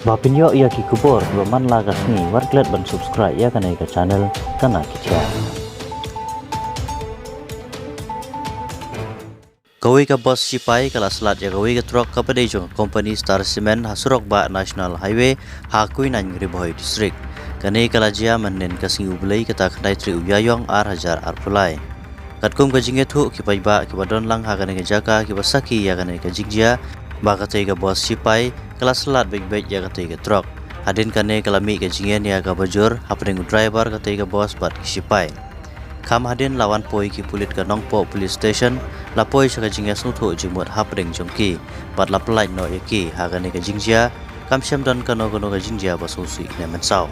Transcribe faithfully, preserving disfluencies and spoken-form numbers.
Ba pynïoh ïa ki khubor kiba man la ka sngi, wat klet ban subscribe ïa kane ka channel Kana Ki Khia. Kawei ka bus shipai ka la slad ïa kawei ka truck kaba dei jong ka company Star Cement ha surok bah National Highway ha Khuinang, Ri Bhoi District. Kane ka la jia mynhynnin ka sngi U Blei kata khyndai tarik u Ïaïong ar hajar arphew lai. Katkum ka jingïathuh ki paidbah kiba don lang ha kane ka jaka kiba sakhi ïa kane ka jingjia, ba katei ka bus shipai ka la slad beit beit ïa katei ka truck. Hadien kane ka la mih ka jingïania kaba jur hapdeng u driver katei ka bus bad ki shipai. Kham hadien la wan poi ki pulit ka Nongpoh Police Station, la poi sha ka jingïasngewthuh jingmut hapdeng jong ki bad la pyllait noh ïa ki. Ha kane ka jingjia kam shym don kano kano ka jingjia ba sngewsih ne mynsaw.